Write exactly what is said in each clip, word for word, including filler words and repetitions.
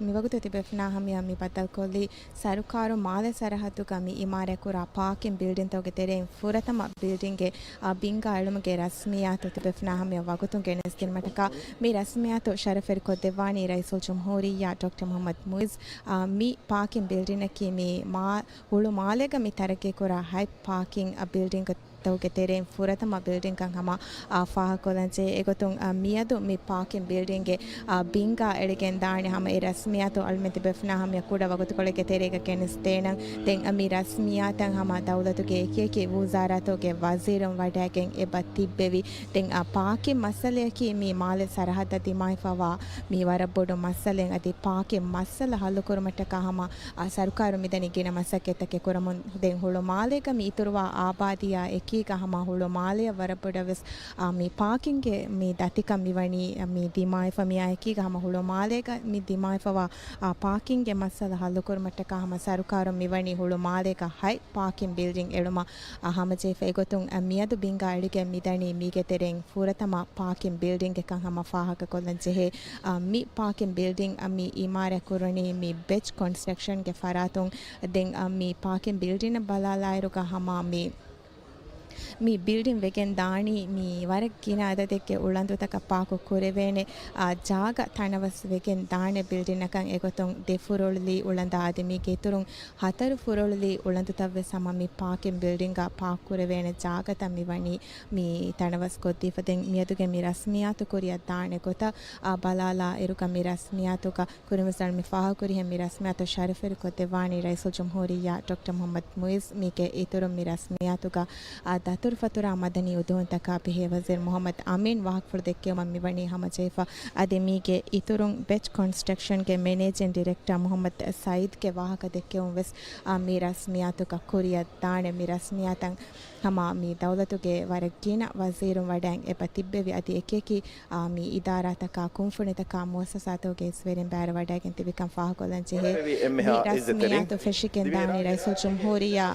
މިވަގުތު ތިބޭފުޅާ ހަމަޔަށް މި ބައްދަލުކޮށްލީ، ސަރުކާރު މާލެ ސަރަހައްދުގަ މި އިމާރާތްކުރާ ޕާކިން ބިލްޑިންތަކުގެ ތެރެއިން ފުރަތަމަ ބިލްޑިންގެ، އާ، ބިންގާ އެޅުމުގެ ރަސްމިއްޔާތު ތިބޭފުޅާ ހަމަޔަށް ވަގުތުން ގެނެސްދިނުމަށްޓަކާ މި ރަސްމިއްޔާތު ޝަރަފުވެރިކޮށްދެއްވާނީ ރައީސުލްޖުމްހޫރިއްޔާ ޑޮކްޓަރ މުޙައްމަދު މުޢިއްޒު. އާ، މި ޕާކިން ބިލްޑިންއަކީ މި މާ-، ހުޅު މާލޭގަ މި ތަރައްގީކުރާ ހަތް ޕާކިން، އާ، ބިލްޑިންގެ ތަކުގެ ތެރެއިން ފުރަތަމަ ބިލްޑިންކަން ހަމަ، އާ، ފާހަގަކޮށްލަންޖެހޭ. އެގޮތުން، އާ، މިއަދު މި ޕާކިން ބިލްޑިންގެ، އާ، ބިންގާ އެޅިގެން ދާނެ ހަމަ އެ ރަސްމިއްޔާތު އަޅުމެން ތިބޭފުޅާ ހަމަޔަށް ކުޑަ ވަގުތުކޮޅެއްގެ ތެރޭގަ ގެނެސްދޭނަން. ދެން، އާ، މި ރަސްމިއްޔާތައް ހަމަ ދައުލަތުގެ އެކިއެކި ވުޒާރާތުގެ ވަޒީރުން ވަޑައިގެން އެބަ ތިއްބެވި. ދެން، އާ، ޕާކިން މައްސަލަޔަކީ މި މާލެ ސަރަހައްދަށް ދިމާވެފަވާ މި ވަރަށް ބޮޑު މައްސަލައެއް. އަދި ޕާކިން މައްސަލަ ހައްލުކުރުމަށްޓަކާ ހަމަ، އާ، ސަރުކާރު މިދަނީ ގިނަ މަސައްކަތްތަކެއް ކުރަމުން. ދެން ހުޅު މާލޭގަ މި އިތުރުވާ އާބާދީއާ އެކީގަ ހަމަ ހުޅު މާލެއަށް ވަރަށް ބޮޑަށް ވެސް، އާ، މި ޕާކިންގެ މި ދަތިކަން މިވަނީ، އާ، މި ދިމާވެފަ މިއާ އެކީގަ ހަމަ ހުޅު މާލޭގަ މި ދިމާވެފަވާ، އާ، ޕާކިންގެ މައްސަލަ ހައްލުކުރުމަށްޓަކާ ހަމަ ސަރުކާރުން މިވަނީ ހުޅު މާލޭގަ ހަތް ޕާކިން ބިލްޑިން އެޅުމަށް، އާ، ހަމަޖެހިފަ. އެގޮތުން، އާ، މިއަދު ބިންގާ އެޅިގެން މިދަނީ މީގެ ތެރެއިން ފުރަތަމަ ޕާކިން ބިލްޑިންގެކަން ހަމަ ފާހަގަކޮށްލަން ޖެހޭ. އާ، މި ޕާކިން ބިލްޑިން، އާ، މި އިމާރާތް ކުރަނީ މި ބެޗް ކޮންސްޓްރަކްޝަންގެ ފަރާތުން. ދެން، އާ، މި ޕާކިން ބިލްޑިންއަށް ބަލާލާއިރުގަ ހަމަ މި، މި ބިލްޑިން ވެގެން ދާނީ މި ވަރަށް ގިނަ އަދަދެއްގެ އުޅަނދުތަކަށް ޕާކު ކުރެވޭނެ، އާ، ޖާގަ ތަނަވަސް ވެގެން ދާނެ ބިލްޑިންއަކަށް. އެގޮތުން ދެ ފުރޮޅުލީ އުޅަނދާ އަދި މީގެ އިތުރުން ހަތަރު ފުރޮޅުލީ އުޅަނދުތައްވެސް ހަމަ މި ޕާކިން ބިލްޑިންގަ ޕާކް ކުރެވޭނެ ޖާގަތައް މިވަނީ މި ތަނަވަސްކޮށްދީފަ. ދެން މިއަދުގެ މި ރަސްމިއްޔާތު ކުރިއަށް ދާނެ ގޮތަށް، އާ، ބަލާލާ އިރުގަ މި ރަސްމިއްޔާތުގަ ކުރިންވެސް މި ފާހަގަކުރިހެން މި ރަސްމިއްޔާތު ޝަރަފުވެރިކޮށްދެއްވާނީ ރައީސުލްޖުމްހޫރިއްޔާ ޑޮކްޓަރ މުޙައްމަދު މުޢިއްޒު. މީގެ އިތުރުން މި ރަސްމިއްޔާތުގަ، އާ، ދަތުރުފަތުރާ މަދަނީ އުދުހުންތަކާ ބެހޭ ވަޒީރު މުޙައްމަދު އަމީން ވާހަކަފުޅު ދެއްކެވުމަށް މިވަނީ ހަމަޖެހިފަ. އަދި މީގެ އިތުރުން ބެޗް ކޮންސްޓްރަކްޝަންގެ މެނޭޖިން ޑިރެކްޓަރ މުޙައްމަދު ސައީދްގެ ވާހަކަ ދެއްކެވުން ވެސް، އާ، މި ރަސްމިއްޔާތުގަ ކުރިއަށް ދާނެ. މި ރަސްމިއްޔާތައް ހަމަ މި ދައުލަތުގެ ވަރަށް ގިނަ ވަޒީރުން ވަޑައިގެން އެބަ ތިއްބެވި. އަދި އެކިއެކި، އާ، މި އިދާރާތަކާ، ކުންފުނިތަކާ، މުއައްސަސާތަކުގެ އިސްވެރިން ބައިވެރިވަޑައިގެން ތިބިކަން ފާހަގަކޮށްލަން ޖެހޭ. މި ރަސްމިއްޔާތު ފެށިގެން ދާނީ ރައީސުލްޖުމްހޫރިއްޔާ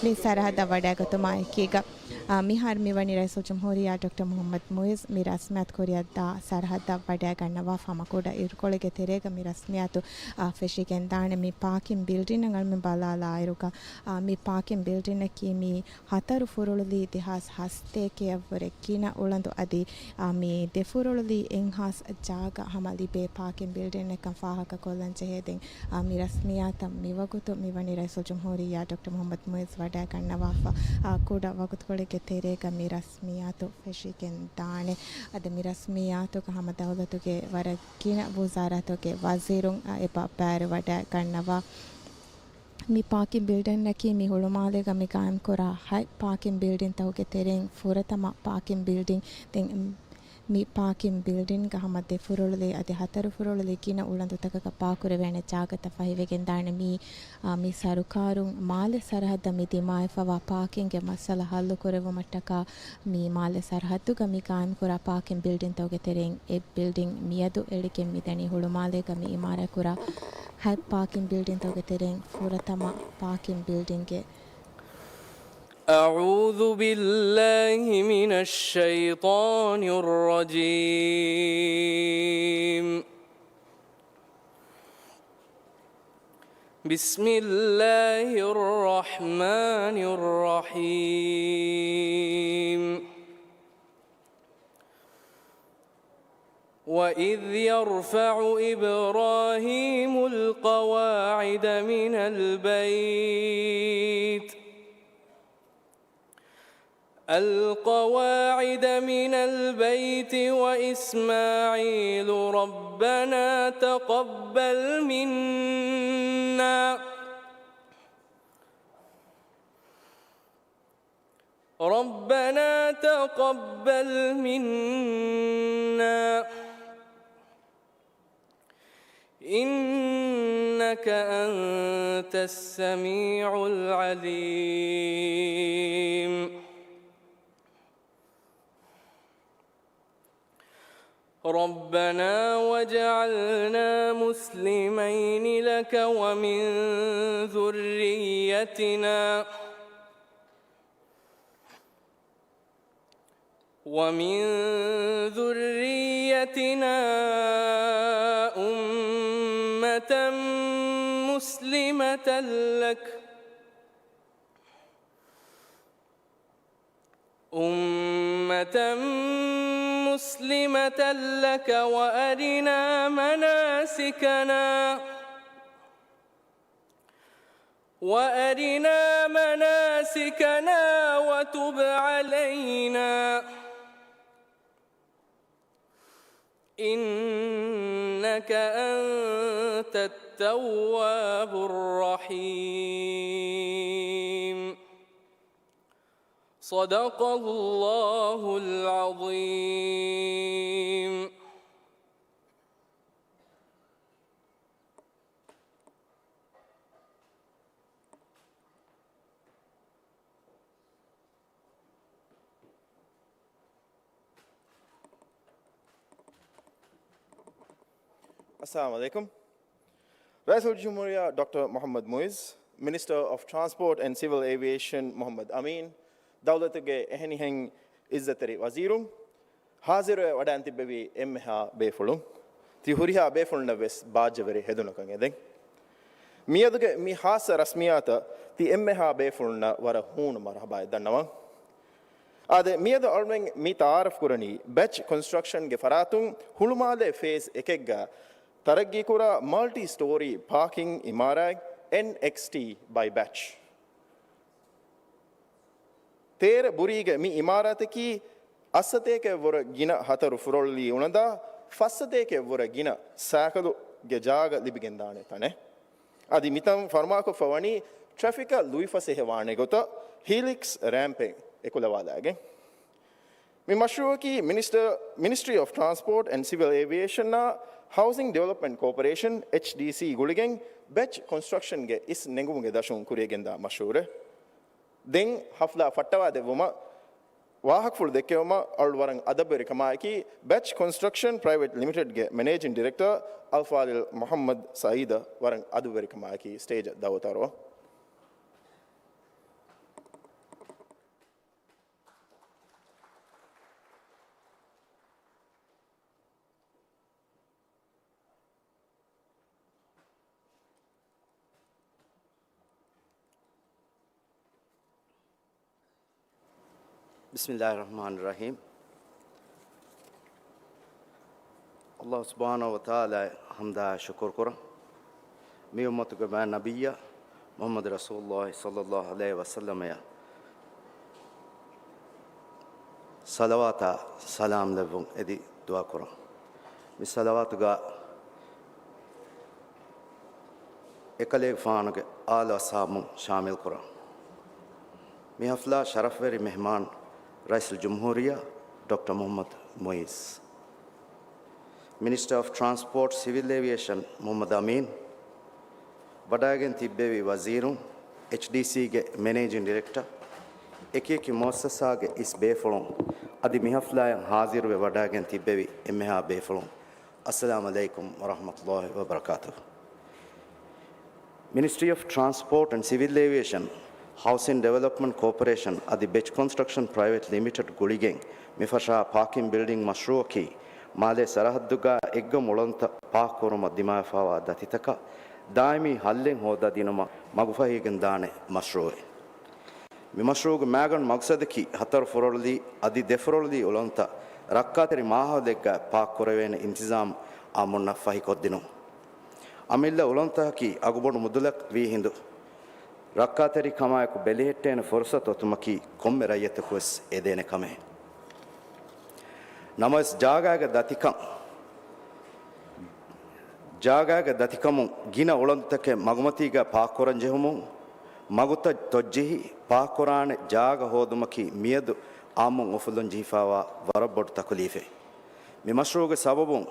މި ސަރަހައްދަށް ވަޑައިގަތުމާ އެކީގަ، އާ، މިހާރު މިވަނީ ރައީސުލްޖުމްހޫރިއްޔާ ޑޮކްޓަރ މުޙައްމަދު މުޢިއްޒު މި ރަސްމިއްޔާތު ކުރިއަށްދާ ސަރަހައްދަށް ވަޑައިގަންނަވާފަ. ހަމަ ކުޑަ އިރުކޮޅެއްގެ ތެރޭގަ މި ރަސްމިއްޔާތު، އާ، ފެށިގެން ދާނެ. މި ޕާކިން ބިލްޑިން އަޅުމެން ބަލާލާއިރުގަ، އާ، މި ޕާކިން ބިލްޑިންއަކީ މި ހަތަރު ފުރޮޅުލީ ދެހާސް ހަސަތޭކައަށްވުރެ ގިނަ އުޅަނދު އަދި، އާ، މި ދެ ފުރޮޅުލީ އެއްހާސް ޖާގަ ހަމަ ލިބޭ ޕާކިން ބިލްޑިންއެއްކަން ފާހަގަކޮށްލަން ޖެހޭ. ދެން، އާ، މި ރަސްމިއްޔާތަށް މިވަގުތު މިވަނީ ރައީސުލްޖުމްހޫރިއްޔާ ޑޮކްޓަރ މުޙައްމަދު މުޢިއްޒު ވަޑައިގަންނަވާފަ. އާ، ކުޑަ ވަގުތުކޮޅެއްގެ ތެރޭގަ މި ރަސްމިއްޔާތު ފެށިގެން ދާނެ. އަދި މި ރަސްމިއްޔާތުގަ ހަމަ ދައުލަތުގެ ވަރަށް ގިނަ ވުޒާރާތުގެ ވަޒީރުން، އާ، އެބަ ބައިވެރިވަޑައިގަންނަވާ. މި ޕާކިން ބިލްޑިންއަކީ މި ހުޅުމާލޭގަ މި ގާއިމްކުރާ ހަތް ޕާކިން ބިލްޑިންތަކުގެ ތެރެއިން ފުރަތަމަ ޕާކިން ބިލްޑިން. ދެން މި ޕާކިން ބިލްޑިންގަ ހަމަ ދެ ފުރޮޅުލީ އަދި ހަތަރު ފުރޮޅުލީ ގިނަ އުޅަނދުތަކަކަށް ޕާކުކުރެވޭނެ ޖާގަތައް ފަހިވެގެންދާނެ. މި، އާ، މި ސަރުކާރުން މާލެ ސަރަހައްދަށް މި ދިމާވެފަވާ ޕާކިންގެ މައްސަލަ ހައްލުކުރެއްވުމަށްޓަކާ މި މާލެ ސަރަހައްދުގަ މި ގާއިމްކުރާ ޕާކިން ބިލްޑިންތަކުގެ ތެރެއިން އެއް ބިލްޑިން މިއަދު އެޅިގެން މިދަނީ ހުޅުމާލޭގަ މި އިމާރާތްކުރާ ހަތް ޕާކިން ބިލްޑިންތަކުގެ ތެރެއިން ފުރަތަމަ ޕާކިން ބިލްޑިންގެ. أعوذ بالله من الشيطان الرجيم. بسم الله الرحمن الرحيم. وإذ يرفع إبراهيم القواعد من البيت، القواعد من البيت وإسماعيل ربنا تقبل منا ربنا تقبل منا إنك أنت السميع العليم. ربنا واجعلنا مسلمين لك ومن ذريتنا ومن ذريتنا أمة مسلمة لك، أمة مسلمة لك، وأرنا مناسكنا، وأرنا مناسكنا، وتب علينا، إنك أنت التواب الرحيم. صدق الله العظيم. އައްސަލާމު ޢަލައިކުމް. ރައީސުލްޖުމްހޫރިއްޔާ ޑޮކްޓަރ މުޙައްމަދު މުޢިއްޒު، މިނިސްޓަރ އޮފް ޓްރާންސްޕޯޓް އެންޑް ސިވިލް އޭވިއޭޝަން މުޙައްމަދު އަމީން، ދައުލަތުގެ އެހެނިހެން އިއްޒަތްތެރި ވަޒީރުން، ހާޒިރުވެ ވަޑައިން ތިއްބެވި އެންމެހާ ބޭފުޅުން، ތި ހުރިހާ ބޭފުޅުންނަށް ވެސް ބާއްޖަވެރި ހެދުނަކަށް އެދެން. މިއަދުގެ މި ޚާއްޞަ ރަސްމިއްޔާތަށް ތި އެންމެހާ ބޭފުޅުންނަށް ވަރަށް ހޫނު މަރުޙަބާއެއް ދަންނަވަން. އާދެ، މިއަދު އަޅުމެން މި ތަޢާރަފް ކުރަނީ ބެޗް ކޮންސްޓްރަކްޝަންގެ ފަރާތުން ހުޅުމާލޭ ފޭޒް އެކެއްގަ ތަރައްގީކުރާ މަލްޓީ ސްޓޯރީ ޕާކިން އިމާރާތް، އެންއެކްސްޓީ ބައި ބެޗް. ތޭރަ ބުރީގެ މި އިމާރާތަކީ އަށްސަތޭކައަށްވުރެ ގިނަ ހަތަރު ފުރޮޅުލީ އުނަދާ، ފައްސަތޭކައަށްވުރެ ގިނަ ސައިކަލުގެ ޖާގަ ލިބިގެންދާނެ ތަނެއް. އަދި މިތަން ފަރުމާކޮށްފަ ވަނީ ޓްރެފިކަށް ލުއިފަސޭހަވާނެ ގޮތަށް ހީލިކްސް ރޭމްޕެއް އެކުލަވާލައިގެން. މި މަޝްރޫއަކީ މިނިސްޓަރ، މިނިސްޓްރީ އޮފް ޓްރާންސްޕޯޓް އެންޑް ސިވިލް އޭވިއޭޝަންއާ ހައުސިން ޑިވެލޮޕްމަންޓް ކޯޕަރޭޝަން، އެޗްޑީސީ، ގުޅިގެން ބެޗް ކޮންސްޓްރަކްޝަންގެ އިސް ނެނގުމުގެ ދަށުން ކުރިޔަށްގެންދާ މަޝްރޫއެއް. ދެން ހަފްލާ ފައްޓަވާދެއްވުމަށް ވާހަކަފުޅު ދެއްކެވުމަށް އަޅު ވަރަށް އަދަބުވެރިކަމާއެކީ، ބެޗް ކޮންސްޓްރަކްޝަން ޕްރައިވެޓް ލިމިޓެޑްގެ މެނޭޖިން ޑިރެކްޓަރ އަލްފާޟިލް މުޙައްމަދު ސައީދަށް ވަރަށް އަދަބުވެރިކަމާއެކީ ސްޓޭޖަށް ދަޢުވަތު އަރުވަން. ބިސްމިއްލާހި ރަޙްމާނި ރަޙީމް. ﷲ ސުބްޙާނަހޫ ވަތަޢާލާއަށް ޙަމްދާ ޝުކުރު ކުރަން. މި އުއްމަތުގެ މާތް ނަބިއްޔާ މުޙައްމަދު ރަސޫލުﷲ ޞައްލަﷲ ޢަލައިހި ވަސައްލަމަޔަށް ޞަލަވާތާ ސަލާމް ލެއްވުން އެދި ދުޢާ ކުރަން. މި ޞަލަވާތުގަ އެކަލޭގެފާނުގެ އާލު އަޞްޙާބުން ޝާމިލް ކުރަން. މި ޙަފްލާ ޝަރަފްވެރި މެހްމާން ރައީސުލްޖުމްހޫރިއްޔާ ޑޮކްޓަރ މުޙައްމަދު މުޢިއްޒު، މިނިސްޓަރ އޮފް ޓްރާންސްޕޯޓް ސިވިލް އޭވިއޭޝަން މުޙައްމަދު އަމީން، ވަޑައިގެން ތިއްބެވި ވަޒީރުން، އެޗްޑީސީގެ މެނޭޖިން ޑިރެކްޓަރ، އެކިއެކި މުއައްސަސާގެ އިސް ބޭފުޅުން، އަދި މި ޙަފްލާއަށް ޙާޟިރުވެ ވަޑައިގެން ތިއްބެވި އެންމެހާ ބޭފުޅުން، އައްސަލާމު ޢަލައިކުމް ވަރަޙްމަތުﷲ ވަބަރަކާތުހު. މިނިސްޓްރީ އޮފް ޓްރާންސްޕޯޓް އެންޑް ސިވިލް އޭވިއޭޝަން، ހައުސިން ޑިވެލޮޕްމަންޓް ކޯޕަރޭޝަން އަދި ބެޗް ކޮންސްޓްރަކްޝަން ޕްރައިވެޓް ލިމިޓެޑް ގުޅިގެން މި ފަށާ ޕާކިން ބިލްޑިން މަޝްރޫއަކީ، މާލޭ ސަރަހައްދުގަ އެއްގަމު އުޅަނދުތައް ޕާކް ކުރުމަށް ދިމާވެފައިވާ ދަތިތަކަށް ދާއިމީ ހައްލެއް ހޯދާދިނުމަށް މަގުފަހިވެގެންދާނެ މަޝްރޫއެއް. މި މަޝްރޫއުގެ މައިގަނޑު މަގްސަދަކީ، ހަތަރު ފުރޮޅުލީ އަދި ދެ ފުރޮޅުލީ އުޅަނދުތައް ރައްކާތެރި މާހައުލެއްގަ ޕާކް ކުރެވޭނެ އިންތިޒާމް އާއްމުންނަށް ފަހިކޮށްދިނުން. އަމިއްލަ އުޅަނދުތަކަކީ އަގުބޮޑު މުދަލަކަށް ވީ ހިނދު، ރައްކާތެރިކަމާއެކު ބެލެހެއްޓޭނެ ފުރުޞަތު އޮތުމަކީ ކޮންމެ ރައްޔަތަކުވެސް އެދޭނެ ކަމެއް. ނަމަވެސް ޖާގާގެ ދަތިކަން، ޖާގާގެ ދަތިކަމުން ގިނަ އުޅަނދުތަކެއް މަގުމަތީގަ ޕާކްކުރަން ޖެހުމުން، މަގުތައް ތޮއްޖެހި ޕާކްކުރާނެ ޖާގަ ހޯދުމަކީ މިއަދު އާއްމުން އުފުލަން ޖެހިފައިވާ ވަރަށް ބޮޑު ތަކުލީފެއް. މި މަޝްރޫއުގެ ސަބަބުން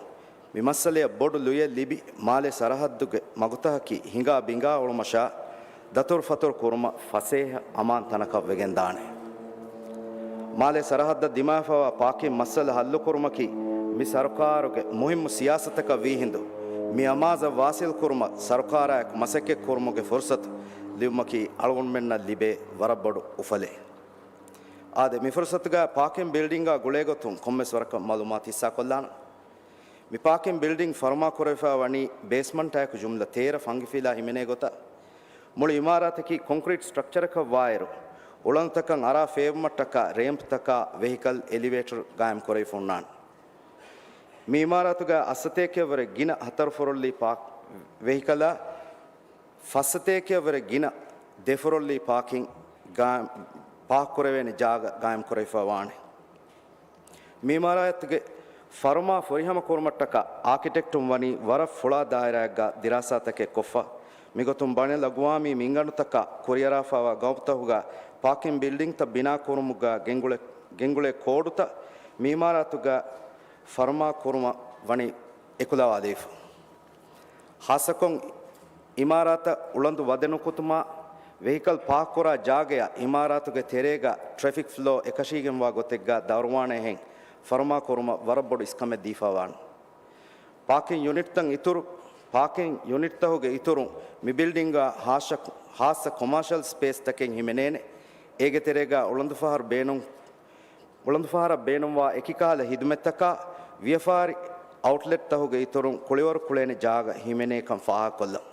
މި މައްސަލަޔަށް ބޮޑު ލުޔެއް ލިބި، މާލޭ ސަރަހައްދުގެ މަގުތަކަކީ ހިނގާ ބިނގާ އުޅުމަށާ، ދަތުރުފަތުރު ކުރުމަށް ފަސޭހަ އަމާން ތަނަކަށް ވެގެންދާނެ. މާލޭ ސަރަހައްދަށް ދިމާވެފައިވާ ޕާކިން މައްސަލަ ހައްލުކުރުމަކީ މި ސަރުކާރުގެ މުހިއްމު ސިޔާސަތަކަށް ވީހިނދު، މި އަމާޒަށް ވާސިލްކުރުމަށް ސަރުކާރާއެކު މަސައްކަތްކުރުމުގެ ފުރުޞަތު ލިބުމަކީ އަޅުގަނޑުމެންނަށް ލިބޭ ވަރަށް ބޮޑު އުފަލެއް. އާދެ، މި ފުރުޞަތުގަ ޕާކިން ބިލްޑިންގާ ގުޅޭގޮތުން ކޮންމެސް ވަރަކަށް މައުލޫމާތު ހިއްސާކޮށްލާނަން. މި ޕާކިން ބިލްޑިން ފަރުމާ ކުރެވިފައި ވަނީ ބޭސްމަންޓާއެކު ޖުމްލަ ތޭރަ ފަންގިފިލާ ހިމެނޭ ގޮތަށް. މުޅި އިމާރާތަކީ ކޮންކްރީޓް ސްޓްރަކްޗަރަކަށް ވާއިރު، އުޅަނދުތަކަށް އަރާ ފޭބުމަށްޓަކާ ރޭމްޕްތަކާ ވެހިކަލް އެލިވޭޓަރު ގާއިމް ކުރެވިފަ ހުންނާނެ. މި އިމާރާތުގަ އަށްސަތޭކައަށްވުރެ ގިނަ ހަތަރު ފުރޮއްލީ ޕާކް ވެހިކަލާ، ފައްސަތޭކައަށްވުރެ ގިނަ ދެ ފުރޮއްލީ ޕާކިން ގާ-، ޕާކް ކުރެވޭނެ ޖާގަ ގާއިމް ކުރެވިފައި ވާނެ. މި އިމާރާތުގެ ފަރުމާ ފުރިހަމަ ކުރުމަށްޓަކާ އާކިޓެކްޓުން ވަނީ ވަރަށް ފުޅާ ދާއިރާއެއްގަ ދިރާސާތަކެއް ކޮށްފަ. މިގޮތުން ބައިނަލްއަގްވާމީ މިންގަނޑުތަކާ ކުރިއަރާފައިވާ ގައުމުތަކުގަ ޕާކިން ބިލްޑިންތައް ބިނާ ކުރުމުގަ ގެންގުޅޭ، ގެންގުޅޭ ކޯޑުތައް މި އިމާރާތުގަ ފަރުމާ ކުރުމަށް ވަނީ އެކުލަވާލެވިފަ. ޚާއްޞަކޮށް، އިމާރާތަށް އުޅަނދު ވަދެ ނުކުތުމާ، ވެހިކަލް ޕާކް ކުރާ ޖާގަޔަށް އިމާރާތުގެ ތެރޭގަ ޓްރެފިކް ފްލޯ އެކަށީގެންވާ ގޮތެއްގަ ދައުރުވާނޭހެން ފަރުމާ ކުރުމަށް ވަރަށް ބޮޑު އިސްކަމެއް ދީފައިވާނެ. ޕާކިން ޔުނިޓްތައް އިތުރު، ޕާކިން ޔުނިޓްތަކުގެ އިތުރުން މި ބިލްޑިންގަ ހާއްސަ، ހާއްސަ ކޮމާޝަލް ސްޕޭސްތަކެއް ހިމެނޭނެ. އޭގެ ތެރޭގަ އުޅަނދުފަހަރު ބޭނުން، އުޅަނދުފަހަރަށް ބޭނުންވާ އެކިކަހަލަ ހިދުމަތްތަކާ ވިޔަފާރި އައުޓްލެޓްތަކުގެ އިތުރުން ކުޅިވަރު ކުޅޭނެ ޖާގަ ހިމެނޭކަން ފާހަގަކޮށްލަން.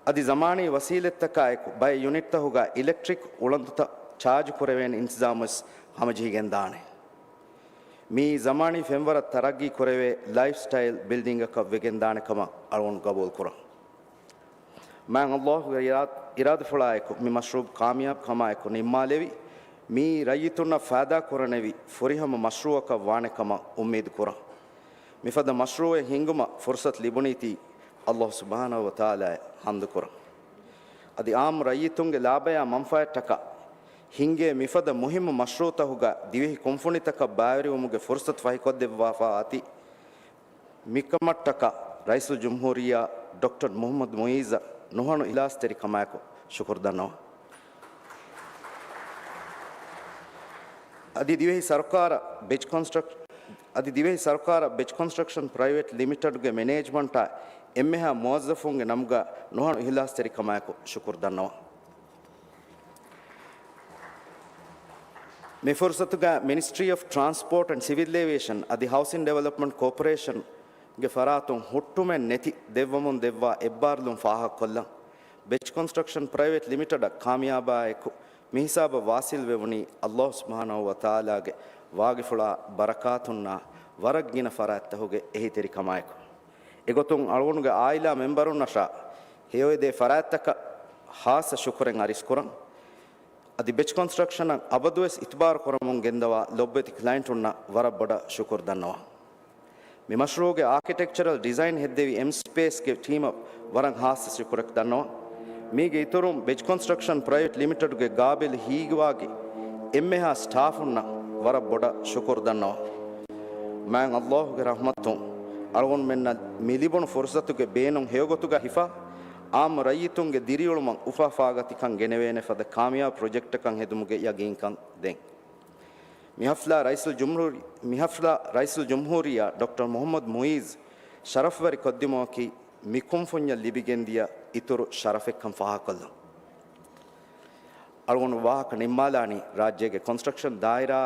އަދި ޒަމާނީ ވަސީލަތްތަކާއެކު ބައެއް ޔުނިޓްތަކުގަ އިލެކްޓްރިކް އުޅަނދުތައް ޗާޖު ކުރެވޭނެ އިންތިޒާމުވެސް ހަމަޖެހިގެންދާނެ. މިއީ ޒަމާނީ ފެންވަރަށް ތަރައްގީ ކުރެވޭ ލައިފް ސްޓައިލް ބިލްޑިންގަކަށް ވެގެންދާނެ ކަމަށް އަޅުގަނޑު ގަބޫލުކުރަން. މާތް ﷲ ގެ އިރާ-، އިރާދަފުޅާއެކު މި މަޝްރޫއު ކާމިޔާބު ކަމާއެކު ނިންމާލެވި، މިއީ ރައްޔިތުންނަށް ފައިދާ ކުރަނިވި ފުރިހަމަ މަޝްރޫއަކަށް ވާނެ ކަމަށް އުއްމީދު ކުރަން. މިފަދަ މަޝްރޫއެއް ހިންގުމަށް ފުރުސަތު ލިބުނީތީ ﷲ ސުބްޙާނަހޫ ވަތަޢާލާއަށް ޙަމްދު ކުރަން. އަދި އާއްމު ރައްޔިތުންގެ ލާބަޔާ މަންފާއަށްޓަކާ ހިންގޭ މިފަދަ މުހިއްމު މަޝްރޫއުތަކުގަ ދިވެހި ކުންފުނިތަކަށް ބައިވެރިވުމުގެ ފުރުސަތު ފަހިކޮށްދެއްވާފަ އަތި މިކަމަށްޓަކާ ރައީސުލްޖުމްހޫރިއްޔާ ޑޮކްޓަރ މުޙައްމަދު މުޢީޒަށް ނުހަނު އިޚްލާޞްތެރިކަމާއެކު ޝުކުރު ދަންނަވަން. އަދި ދިވެހި ސަރުކާރަށް ބެޖް ކޮންސްޓްރަކް-، އަދި ދިވެހި ސަރުކާރަށް ބެޖް ކޮންސްޓްރަކްޝަން ޕްރައިވެޓް ލިމިޓެޑްގެ މެނޭޖްމަންޓާ އެންމެހާ މުވައްޒަފުންގެ ނަމުގަ ނުހަނު އިޚްލާޞްތެރިކަމާއެކު ޝުކުރު ދަންނަވަން. މި ފުރުސަތުގަ މިނިސްޓްރީ އޮފް ޓްރާންސްޕޯޓް އެންޑް ސިވިލް އޭވިއޭޝަން އަދި ހައުސިން ޑިވެލޮޕްމަންޓް ކޯޕަރޭޝަންގެ ފަރާތުން ހުއްޓުމެއް ނެތި ދެއްވަމުން ދެއްވާ އެއްބާރުލުން ފާހަގަކޮށްލަން. ބެޖް ކޮންސްޓްރަކްޝަން ޕްރައިވެޓް ލިމިޓެޑަށް ކާމިޔާބާއެކު މިހިސާބަށް ވާސިލްވެވުނީ ﷲ ސުބްޙާނަހޫ ވަތަޢާލާގެ ވާގިފުޅާ ބަރަކާތުންނާ ވަރަށް ގިނަ ފަރާތްތަކުގެ އެހީތެރިކަމާއެކު. އެގޮތުން އަޅުގަނޑުގެ ޢާއިލާ މެމްބަރުންނަށާ ހެޔޮއެދޭ ފަރާތްތަކަށް ޚާއްޞަ ޝުކުރެއް އަރިސްކުރަން. އަދި ބެޖް ކޮންސްޓްރަކްޝަނަށް އަބަދުވެސް އިތުބާރު ކުރަމުން ގެންދަވާ ލޮބުވެތި ކްލައިންޓުންނަށް ވަރަށް ބޮޑަށް ޝުކުރު ދަންނަވަން. މި މަޝްރޫޢުގެ އާކިޓެކްޗަރަލް ޑިޒައިން ހެއްދެވި އެމް ސްޕޭސްގެ ޓީމަށް ވަރަށް ޚާއްޞަ ޝުކުރެއް ދަންނަވަން. މީގެ އިތުރުން ބެޖް ކޮންސްޓްރަކްޝަން ޕްރައިވެޓް ލިމިޓެޑްގެ ގާބިލް ހީގުވާގި އެންމެހާ ސްޓާފުންނަށް ވަރަށް ބޮޑަށް ޝުކުރު ދަންނަވަން. މާތް ﷲ ގެ ރަޙްމަތުން އަޅުގަނޑުމެންނަށް މި ލިބުނު ފުރުސަތުގެ ބޭނުން ހެޔޮގޮތުގަ ހިފާ، އާއްމު ރައްޔިތުންގެ ދިރިއުޅުމަށް އުފާ ފާގަތިކަން ގެނެވޭނެ ފަދަ ކާމިޔާބު ޕްރޮޖެކްޓަކަށް ހެދުމުގެ ޔަގީންކަން ދޭން. މި ޙަފްލާ ރައީސުލްޖުމްހޫރި-، މި ޙަފްލާ ރައީސުލްޖުމްހޫރިއްޔާ ޑޮކްޓަރ މުޙައްމަދު މުޢީޒް ޝަރަފްވެރި ކޮށްދިއުމަކީ މި ކުންފުންޏަށް ލިބިގެންދިޔަ އިތުރު ޝަރަފެއްކަން ފާހަގަކޮށްލަން. އަޅުގަނޑު ވާހަކަ ނިންމާލާނީ ރާއްޖޭގެ ކޮންސްޓްރަކްޝަން ދާއިރާ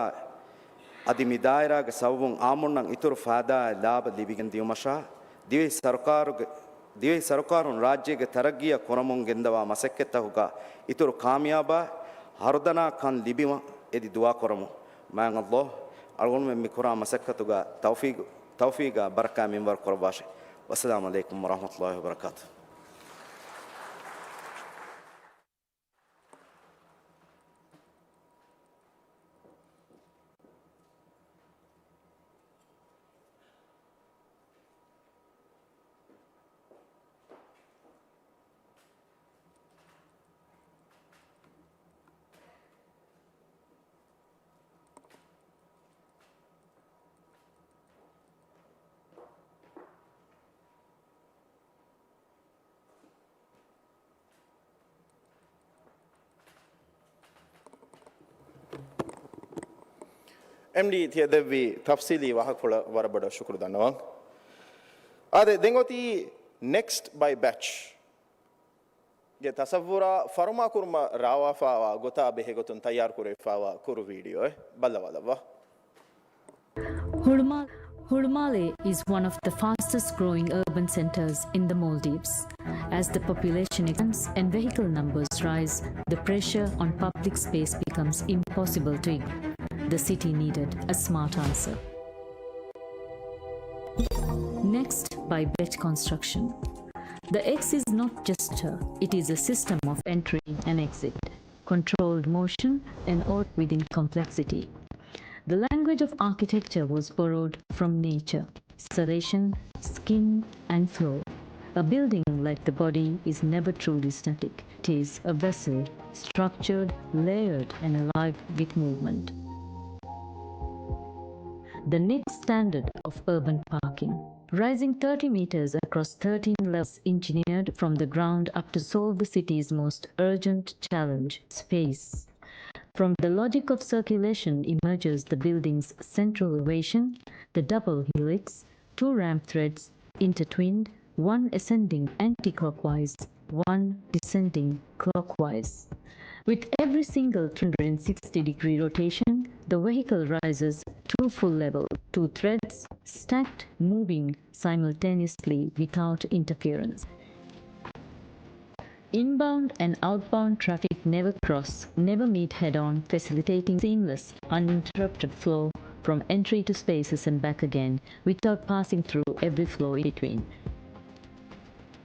އަދި މި ދާއިރާގެ ސަބަބުން އާއްމުންނަށް އިތުރު ފައިދާއާއި ލާބަ ލިބިގެން ދިޔުމަށާ، ދިވެހި ސަރުކާރުގެ، ދިވެހި ސަރުކާރުން ރާއްޖޭގެ ތަރައްގީއަށް ކުރަމުން ގެންދަވާ މަސައްކަތްތަކުގަ އިތުރު ކާމިޔާބާ ހަރުދަނާ ކަން ލިބިވަން އެދި ދުޢާ ކުރަމުން. މާތް ﷲ އަޅުގަނޑުމެން މި ކުރާ މަސައްކަތުގަ ތައުފީގު، ތައުފީގާ ބަރަކާތް މިންވަރު ކުރައްވާށި. ވައްސަލާމު ޢަލައިކުމް ވަރަޙްމަތުﷲި ވަބަރަކާތުހު. އެމްޑީ ތިޔަ ދެއްވި ތަފްސީލީ ވާހަކަފުޅަށް ވަރަށް ބޮޑަށް ޝުކުރު ދަންނަވަން. އާދެ، ދެން އޮތީ ނެކްސްޓް ބައި ބެޗް ގެ ތަސައްވުރާ ފަރުމާކުރުމަށް ރާވާފާވާ ގޮތާ ބެހޭގޮތުން ތައްޔާރުކުރެވިފާވާ ކުރު ވީޑިއޯއެއް ބައްލަވާލައްވާ. ހުޅުމާ-، Hulumale is one of the fastest growing urban centers in the Maldives. As the population expands and vehicle numbers rise, the pressure on public space becomes impossible to ignore. The city needed a smart answer. Next, by Betch Construction. The X is not just a, it is a system of entry and exit, controlled motion, and order within complexity. The language of architecture was borrowed from nature, serration, skin, and flow. A building, like the body, is never truly static. It is a vessel, structured, layered, and alive with movement. The next standard of urban parking. Rising thirty meters across thirteen levels, engineered from the ground up to solve the city's most urgent challenge, space. From the logic of circulation emerges the building's central ovation, the double helix, two ramp threads intertwined, one ascending anti-clockwise, one descending clockwise. With every single three hundred sixty degree rotation, the vehicle rises two full level, two threads, stacked, moving simultaneously without interference. Inbound and outbound traffic never cross, never meet head-on, facilitating seamless, uninterrupted flow from entry to spaces and back again, without passing through every flow in between.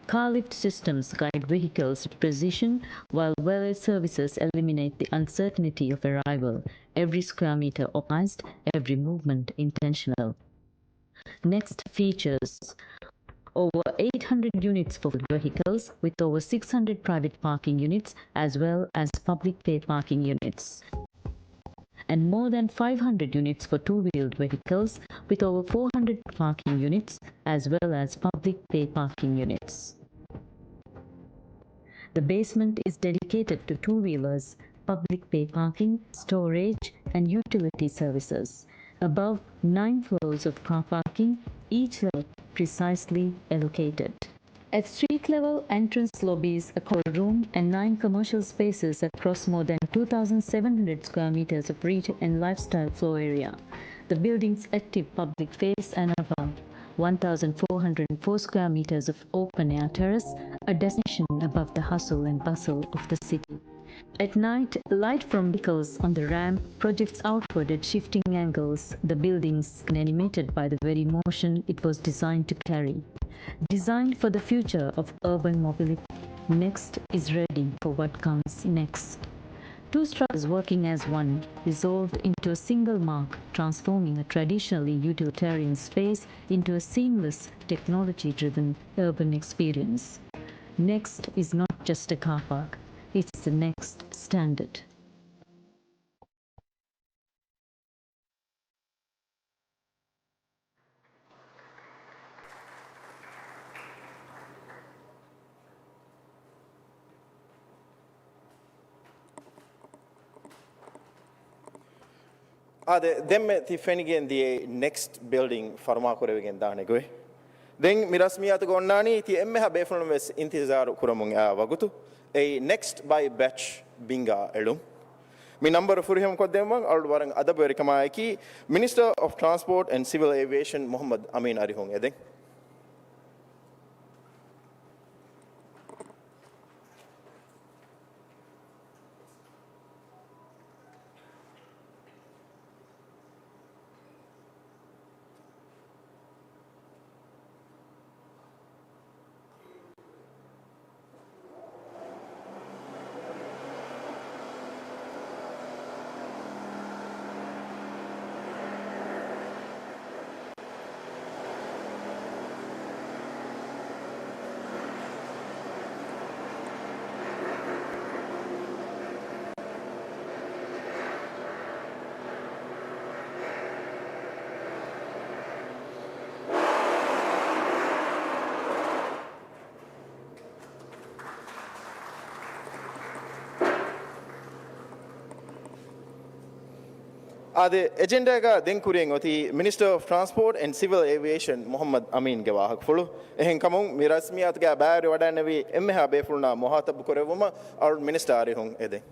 Car lift systems guide vehicles with precision, while valet services eliminate the uncertainty of arrival. Every square meter optimized, every movement intentional. Next, features. Over eight hundred units for vehicles, with over six hundred private parking units as well as public pay parking units. And more than five hundred units for two-wheeled vehicles, with over four hundred parking units as well as public pay parking units. The basement is dedicated to two-wheelers, public pay parking, storage, and utility services. Above, nine floors of car parking, each level precisely allocated. At street level, entrance lobbies, a cold room, and nine commercial spaces across more than two thousand seven hundred square meters of retail and lifestyle floor area. The building's active public face and above, one thousand four hundred four square meters of open air terrace, a destination above the hustle and bustle of the city. At night, light from vehicles on the ramp projects outward at shifting angles, the buildings animated by the very motion it was designed to carry. Designed for the future of urban mobility, Next is ready for what comes next. Two structures working as one, resolved into a single mark, transforming a traditionally utilitarian space into a seamless, technology-driven urban experience. Next is not just a car park, it's the next standard. އާދެ، ދެންމެ ތި ފެނިގެން ދިޔައީ ނެކްސްޓް ބިލްޑިން ފަރުމާކުރެވިގެން ދާނެ ގޮތް. ދެން މި ރަސްމިއްޔާތުގަ އޮންނާނީ ތި އެންމެހާ ބޭފުޅުން ވެސް އިންތިޒާރު ކުރަމުން އައި ވަގުތު. އެއީ ނެކްސްޓް ބައި ބެޗް ބިންގާ އެޅުން. މި ނަންބަރު ފުރިހަމަކޮށްދެއްވުމަށް އަޅު ވަރަށް އަދަބުވެރިކަމާއެކީ މިނިސްޓަރ އޮފް ޓްރާންސްޕޯޓް އެންޑް ސިވިލް އޭވިއޭޝަން މުހައްމަދު އަމީން އަރިހުން އެދެން. އާދެ، އެޖެންޑާގަ ދެން ކުރިޔަށް އޮތީ މިނިސްޓަރ އޮފް ޓްރާންސްޕޯޓް އެންޑް ސިވިލް އޭވިއޭޝަން މުހައްމަދު އަމީންގެ ވާހަކަފުޅު. އެހެންކަމުން މި ރަސްމިއްޔާތުގަ ބައިވެރި ވަޑައިގެންނެވި އެންމެހާ ބޭފުޅުންނާ މުހާތަބު ކުރެއްވުމަށް އަޅު މިނިސްޓަރ އަރިހުން އެދެން.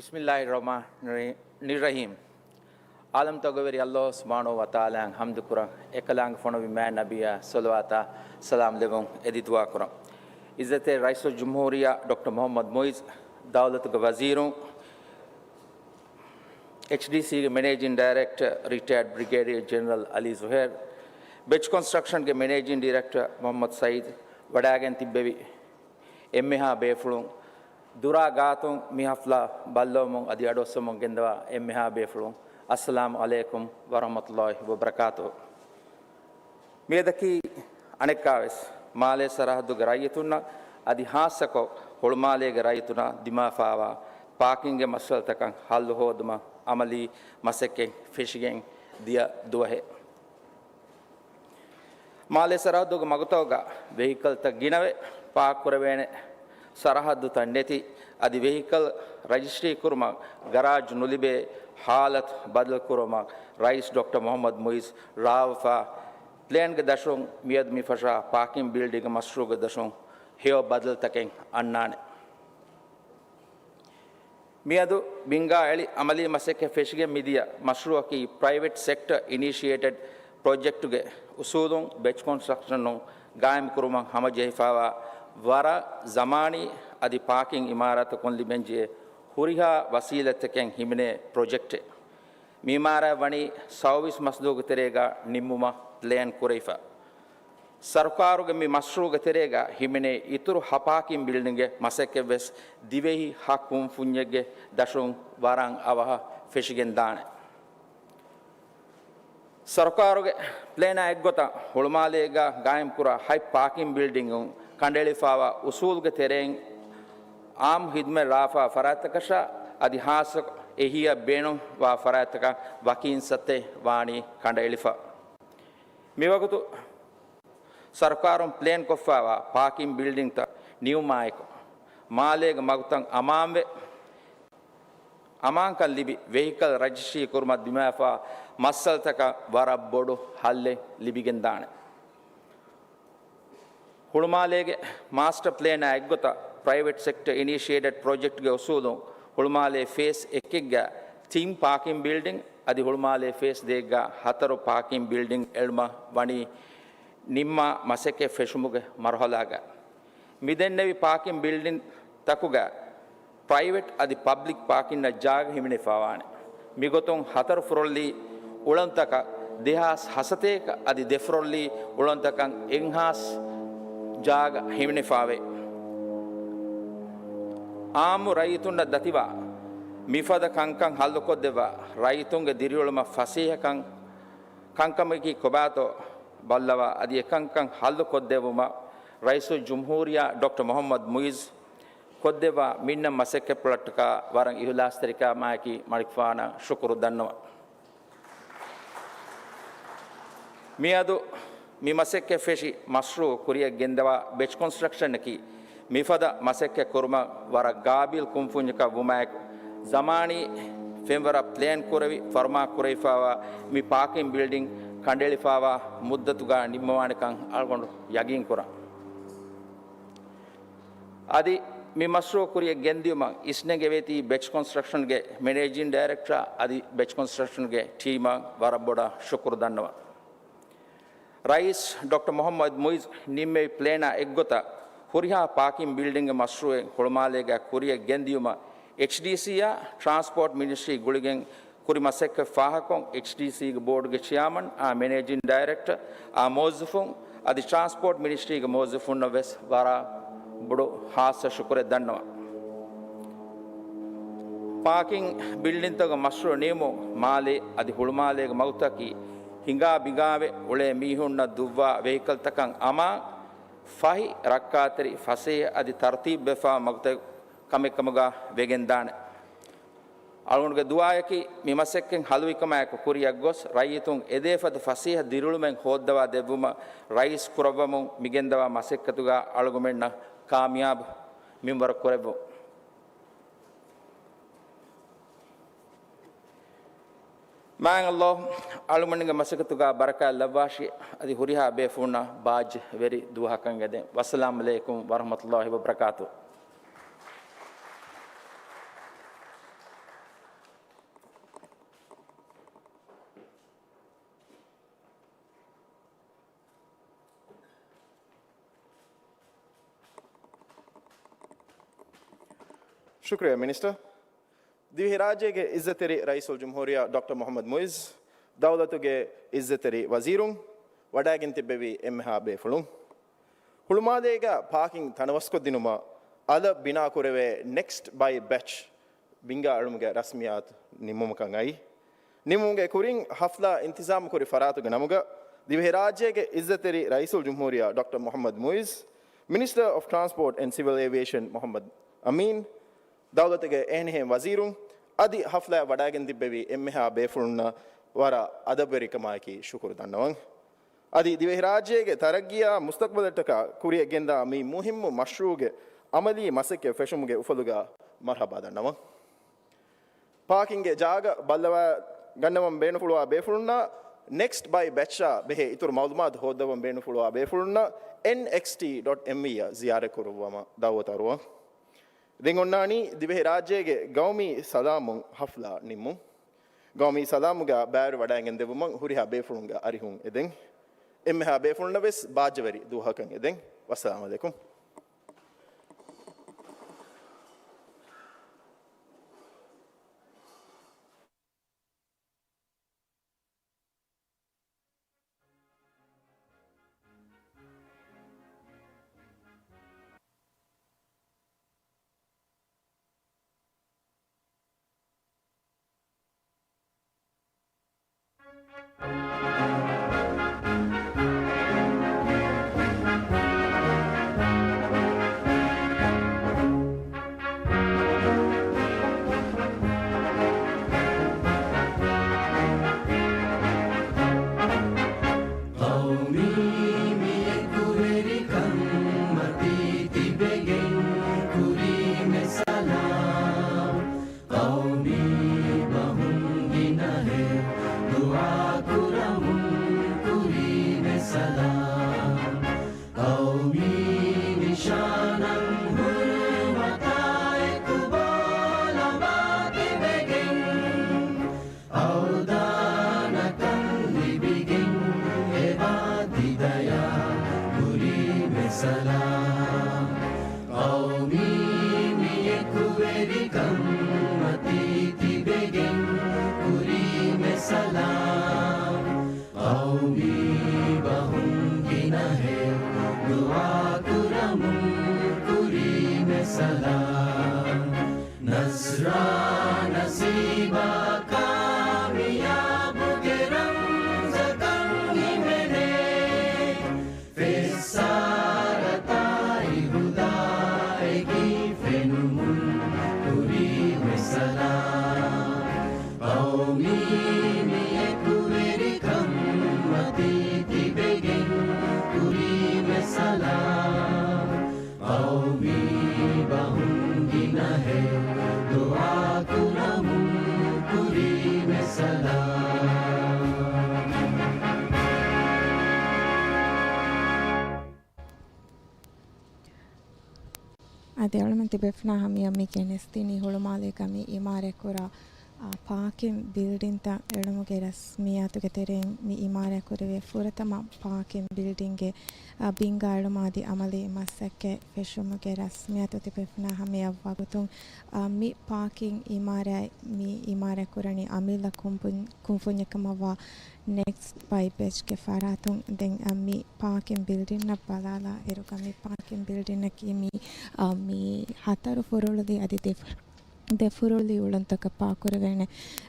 بسم الله الرحمن الرحيم. ޢާލަމްތަކުގެ ވެރި ﷲ ސުބްޙާނަހޫ ވަތަޢާލާއަށް ޙަމްދު ކުރަން، އެކަލާނގެ ފޮނުވި މާތް ނަބިއްޔާ ޞަލަވާތާ ސަލާމް ލެއްވުން އެދި ދުޢާ ކުރަން. ޢިއްޒަތްތެރި ރައީސުލްޖުމްހޫރިއްޔާ ޑޮކްޓަރ މުޙައްމަދު މުޢިއްޒު، ދައުލަތުގެ ވަޒީރުން، އެޗްޑީސީގެ މެނޭޖިން ޑައިރެކްޓަރ ރިޓަޔާޑް ބްރިގޭޑިއަރ ޖެނެރަލް ޢަލީ ޒުހޭރް، ބެޗް ކޮންސްޓްރަކްޝަންގެ މެނޭޖިން ޑިރެކްޓަރ މުޙައްމަދު ސަޢީދު، ވަޑައިގެން ތިއްބެވި އެންމެހާ ބޭފުޅުން، ދުރާ ގާތުން މި ޙަފްލާ ބައްލަވަމުން އަދި އަޑުއައްސަމުން ގެންދަވާ އެންމެހާ ބޭފުޅުން، އައްސަލާމު ޢަލައިކުމް ވަރަޙްމަތުﷲ ވަބަރަކާތުހު. މިއަދަކީ އަނެއްކާވެސް މާލޭ ސަރަޙައްދުގެ ރައްޔިތުންނަށް އަދި ހާއްސަކޮށް ހުޅުމާލޭގެ ރައްޔިތުންނަށް ދިމާވާފާވާ ޕާކިންގ މައްސަލަތަކަށް ޙައްލު ހޯދުމަށް ޢަމަލީ މަސައްކަތް ފެށިގެން ދިޔަ ދުވަހެއް. މާލޭ ސަރަޙައްދުގެ މަގުތަކުގަ ވެހިކަލްތައް ގިނަވެ ޕާކް ކުރެވޭނެ ސަރަޙައްދުތައް ނެތި އަދި ވެހިކަލް ރަޖިސްޓްރީ ކުރުމަށް ގަރާޖް ނުލިބޭ ޙާލަތު ބަދަލު ކުރުމަށް ރައީސް ޑޮކްޓަރ މުޙައްމަދު މުޢިއްޒު ރާވަފާ ޕްލޭންގެ ދަށުން މިއަދު މި ފަށާ ޕާކިން ބިލްޑިންގ މަޝްރޫޢުގެ ދަށުން ހެޔޮ ބަދަލުތަކެއް އަންނާނެ. މިއަދު ބިންގާ އެޅި އަމަލީ މަސައްކަތް ފެށިގެން މިދިޔަ މަޝްރޫޢަކީ ޕްރައިވެޓް ސެކްޓަ އިނީޝިއޭޓެޑް ޕްރޮޖެކްޓުގެ އުސޫލުން ބެޗް ކޮންސްޓްރަކްޝަނުން ގާއިމްކުރުމަށް ހަމަޖެހިފާވާ ވަރަށް ޒަމާނީ އަދި ޕާކިން އިމާރާތަކުން ލިބެންޖެހޭ ހުރިހާ ވަސީލަތްތަކެއް ހިމެނޭ ޕްރޮޖެކްޓެއް. މި އިމާރާތް ވަނީ ސައުވީސް މަސްދުވަހުގެ ތެރޭގަ ނިންމުމަށް ޕްލޭން ކުރެވިފަ. ސަރުކާރުގެ މި މަޝްރޫޢުގެ ތެރޭގަ ހިމެނޭ އިތުރު ހަ ޕާކިން ބިލްޑިންގެއް މަސައްކަތްވެސް ދިވެހި ހަ ކުންފުންޏެއްގެ ދަށުން ވަރަށް އަވަހަށް ފެށިގެންދާނެ. ސަރުކާރުގެ ޕްލޭނާ އެއްގޮތަށް ހުޅުމާލޭގަ ގާއިމްކުރާ ހަތް ޕާކިން ބިލްޑިންގުން ކަނޑައެޅިފާވާ އުސޫލުގެ ތެރެއިން އާއްމު ޚިދުމަތް ރާވާފާ ފަރާތްތަކަށާ އަދި ހާއްސަކޮށް އެހީއަށް ބޭނުންވާ ފަރާތްތަކަށް ވަކި އިންސައްތައެއް ވާނީ ކަނޑައެޅިފަ. މިވަގުތު ސަރުކާރުން ޕްލޭންކޮށްފާވާ ޕާކިން ބިލްޑިންތައް ނިމުމާއެކު، މާލޭގެ މަގުތައް އަމާންވެ، އަމާންކަން ލިބި، ވެހިކަލް ރަޖިސްޓްރީ ކުރުމަށް ދިމާވާ މައްސަލަތަކަށް ވަރަށް ބޮޑު ހައްލެއް ލިބިގެންދާނެ. ހުޅުމާލޭގެ މާސްޓަ ޕްލޭނާ އެއްގޮތަށް ޕްރައިވެޓް ސެކްޓަ އިނީޝިއޭޓެޑް ޕްރޮޖެކްޓްގެ އުސޫލުން ހުޅުމާލޭ ފޭސް އެކެއްގަ ތިން ޕާކިން ބިލްޑިން އަދި ހުޅުމާލޭ ފޭސް ދޭއްގަ ހަތަރު ޕާކިން ބިލްޑިން އެޅުމަށް ވަނީ ނިންމާ މަސައްކަތް ފެށުމުގެ މަރުހަލާގަ. މިދެންނެވި ޕާކިން ބިލްޑިން ތަކުގަ ޕްރައިވެޓް އަދި ޕަބްލިކް ޕާކިންއަށް ޖާގަ ހިމެނިފާވާނެ. މިގޮތުން ހަތަރު ފުރޮއްލީ އުޅަނދުތަކަށް ދެހާސް ހަސަތޭކަ އަދި ދެ ފުރޮއްލީ އުޅަނދުތަކަށް އެއްހާސް ޖާގަ ހިމެނިފާވޭ. އާއްމު ރައްޔިތުންނަށް ދަތިވާ މިފަދަ ކަންކަން ހައްލުކޮށްދެއްވާ ރައްޔިތުންގެ ދިރިއުޅުމަށް ފަސޭހަކަން ކަންކަމަކީ ކޮބާތޯ ބައްލަވާ އަދި އެކަންކަން ހައްލުކޮށްދެއްވުމަށް ރައީސުލްޖުމްހޫރިއްޔާ ޑޮކްޓަރ މުޙައްމަދު މުޢިއްޒު ކޮށްދެއްވާ މިންނަ މަސައްކަތްޕުޅަށްޓަކާ ވަރަށް އިހުލާސްތެރިކަމާއެކީ މަނިކުފާނަށް ޝުކުރު ދަންނަވަން. މިއަދު މި މަސައްކަތް ފެށި މަޝްރޫޢު ކުރިއަށް ގެންދަވާ ބެޗް ކޮންސްޓްރަކްޝަނަކީ މިފަދަ މަސައްކަތް ކުރުމަށް ވަރަށް ގާބިލް ކުންފުންޏަކަށް ވުމާއެކު، ޒަމާނީ ފެންވަރަށް ޕްލޭން ކުރެވި ފަރުމާ ކުރެވިފާވާ މި ޕާކިން ބިލްޑިން ކަނޑައެޅިފާވާ މުއްދަތުގަ ނިންމަވާނެކަން އަޅުގަނޑު ޔަގީން ކުރަން. އަދި މި މަޝްރޫޢު ކުރިއަށް ގެންދިޔުމަށް އިސްނެންގެވޭތީ ބެޗް ކޮންސްޓްރަކްޝަންގެ މެނޭޖިން ޑައިރެކްޓަރ އަދި ބެޗް ކޮންސްޓްރަކްޝަންގެ ޓީމަށް ވަރަށް ބޮޑަށް ޝުކުރު ދަންނަވަން. ރައީސް ޑޮކްޓަރ މުޙައްމަދު މުޢިއްޒު ނިންމެވި ޕްލޭނާ އެއްގޮތަށް ހުރިހާ ޕާކިން ބިލްޑިންގ މަޝްރޫޢެއް ހުޅުމާލޭގަ ކުރިއަށް ގެންދިޔުމަށް އެޗްޑީސީއާ ޓްރާންސްޕޯޓް މިނިސްޓްރީ ގުޅިގެން ކުރި މަސައްކަތް ފާހަގަކޮށް، އެޗްޑީސީގެ ބޯޑުގެ ޗެއާމަން އާ މެނޭޖިން ޑައިރެކްޓަރ އާ މުވައްޒަފުން އަދި ޓްރާންސްޕޯޓް މިނިސްޓްރީގެ މުވައްޒަފުންނަށް ވެސް ވަރަށް ބޮޑު ހާއްސަ ޝުކުރެއް ދަންނަވަން. ޕާކިން ބިލްޑިންތަކުގެ މަޝްރޫޢު ނިމުމުން މާލޭ އަދި ހުޅުމާލޭގެ މަގުތަކީ ހިނގާ ބިނގާވެ އުޅޭ މީހުންނަށް ދުއްވާ ވެހިކަލްތަކަށް އަމާން، ފަހި، ރައްކާތެރި، ފަސޭހަ އަދި ތަރުތީބުވެފާ މަގުތައް ކަމެއްކަމުގަ ވެގެންދާނެ. އަޅުގަނޑުގެ ދުޢާއަކީ މި މަސައްކަތް ހަލުވިކަމާއެކު ކުރިއަށްގޮސް، ރައްޔިތުން އެދޭފަދަ ފަސޭހަ ދިރިއުޅުމެއް ހޯއްދަވާ ދެއްވުމަށް ރައީސް ކުރައްވަމުން މިގެންދަވާ މަސައްކަތުގަ އަޅުގަމެންނަށް ކާމިޔާބު މިންވަރު ކުރެއްވުން. މާތް ﷲ އަޅުގަނޑުގެ މަސައްކަތުގަ ބަރަކާތް ލައްވާށި އަދި ހުރިހާ ބޭފުޅުންނަށް ބާއްޖަވެރި ދުވަހަކަށް އެދެން. ވައްސަލާމް ޢަލައިކުމް ވަރަޙްމަތުﷲ ވަބަރަކާތުހު. ޝުކުރިއްޔާ މިނިސްޓަރ. ދިވެހިރާއްޖޭގެ އިއްޒަތްތެރި ރައީސުލްޖުމްހޫރިއްޔާ ޑޮކްޓަރ މުޙައްމަދު މުޢިއްޒު، ދައުލަތުގެ އިއްޒަތްތެރި ވަޒީރުން، ވަޑައިގެން ތިއްބެވި އެންމެހާ ބޭފުޅުން. ހުޅުމާލޭގަ ޕާކިން ތަނަވަސްކޮށްދިނުމަށް އަލަށް ބިނާކުރެވޭ ނެކްސްޓް ބައި ބެޗް ބިންގާ އެޅުމުގެ ރަސްމިއްޔާތު ނިންމުމަކަށް އައީ. ނިންމުމުގެ ކުރިން ހަފްލާ އިންތިޒާމުކުރި ފަރާތުގެ ނަމުގަ ދިވެހިރާއްޖޭގެ އިއްޒަތްތެރި ރައީސުލްޖުމްހޫރިއްޔާ ޑޮކްޓަރ މުޙައްމަދު މުޢިއްޒު، މިނިސްޓަރ އޮފް ޓްރާންސްޕޯޓް އެންޑް ސިވިލް އޭވިއޭޝަން މުޙައްމަދު އަމީން، ދައުލަތުގެ އެހެނިހެން ވަޒީރުން އަދި ހަފްލާއަށް ވަޑައިގެން ތިއްބެވި އެންމެހާ ބޭފުޅުންނަށް ވަރަށް އަދަބުވެރިކަމާއެކީ ޝުކުރު ދަންނަވަން. އަދި ދިވެހިރާއްޖޭގެ ތަރައްގީއާ މުސްތަޤްބަލަށްޓަކާ ކުރިއަށް ގެންދާ މި މުހިއްމު މަޝްރޫޢުގެ ޢަމަލީ މަސައްކަތް ފެށުމުގެ އުފަލުގަ މަރްޙަބާ ދަންނަވަން. ޕާކިންގެ ޖާގަ ބައްލަވާ ގަންނަވަން ބޭނުންފުޅުވާ ބޭފުޅުންނަށް، ނެކްސްޓް ބައި ބެޗްއާ ބެހޭ އިތުރު މަޢުލޫމާތު ހޯއްދަވަން ބޭނުންފުޅުވާ ބޭފުޅުންނަށް، އެންއެކްސްޓީ ޑޮޓް އެމްވީ އަށް ޒިޔާރަތް ކުރުއްވުމަށް ދަޢުވަތު އަރުވަން. ދެން އޮންނާނީ ދިވެހިރާއްޖޭގެ ގައުމީ ސަލާމުން ހަފްލާ ނިންމުން. ގައުމީ ސަލާމުގަ ބައިވެރިވަޑައިގެން ދެއްވުމަށް ހުރިހާ ބޭފުޅުންގެ އަރިހުން އެދެން. އެންމެހާ ބޭފުޅުންނަށް ވެސް ބާއްޖަވެރި ދުވަހަކަށް އެދެން. ވައްސަލާމް ޢަލައިކުމް. ޤައުމީ މި އެކުވެރިކަން މަތީ ތިބެގެން ކުރީމެ ސަލާމް. ޤައުމީ ބަހުން ގިނަހެޔޮ ދުޢާ ކުރަމުން ކުރީމެ ސަލާމް. ޤައުމީ ނިޝާނަށް ހުރުމަތާއެކު ބޯލަމާ ތިބެގެން، އަވްދާނަކަން ލިބިގެން އެބާ ތި ދަޔާ ކުރީމެ ސަލާމް. ޤައުމީ މި އެކުވެރިކަން މަތީ ތިބެގެން ކުރީމެ ސަލާމް. ޤައުމީ ބަހުން ގިނަހެޔޮ ދުޢާ ކުރަމުން ކުރީމެ ސަލާމް. ނަޞްރާ ނަސީބާ ކާމިޔާބުގެ ރަމްޒަކަށް ހިމެނޭ. ފެއްސާރަތާއި ހުދާއެކީ ފެނުމުން ކުރީމެ ސަލާމް. ޤައުމީ މި އެކުވެރިކަން މަތީ ތިބެގެން ކުރީމެ ސަލާމް. ޤައުމީ ބަހުން ގިނަހެޔޮ ދުޢާ ކުރަމުން ކުރީމެ ސަލާމް. އަދި އަޅުމެން ތިބޭފުޅާ ހަމަޔަށް މި ގެނެސްދިނީ ހުޅުމާލޭގަ މި އިމާރާތްކުރާ، އާ، ޕާކިން ބިލްޑިންތައް އެޅުމުގެ ރަސްމިއްޔާތުގެ ތެރެއިން މި އިމާރާތްކުރެވޭ ފުރަތަމަ ޕާކިން ބިލްޑިންގެ، އާ، ބިންގާ އެޅުމާ އަދި އަމަލީ މަސައްކަތް ފެށުމުގެ ރަސްމިއްޔާތު ތިބޭފުޅާ ހަމަޔަށް ވަގުތުން، އާ، މި ޕާކިން އިމާރާތް، މި އިމާރާތް ކުރަނީ އަމިއްލަ ކުންފުން-، ކުންފުންޏަކަށް މަވާ ނެކްސްޓް ބައި ބެޗްގެ ފަރާތުން. ދެން، އަ، މި ޕާކިން ބިލްޑިންއަށް ބަލާލާ އިރުގަ މި ޕާކިން ބިލްޑިންއަކީ މި، އަ، މި ހަތަރު ފުރޮޅުލީ އަދި ދެ ފުރ-، ދެ ފުރޮޅުލީ އުޅުންތަކަށް ޕާކުރެވޭނެ،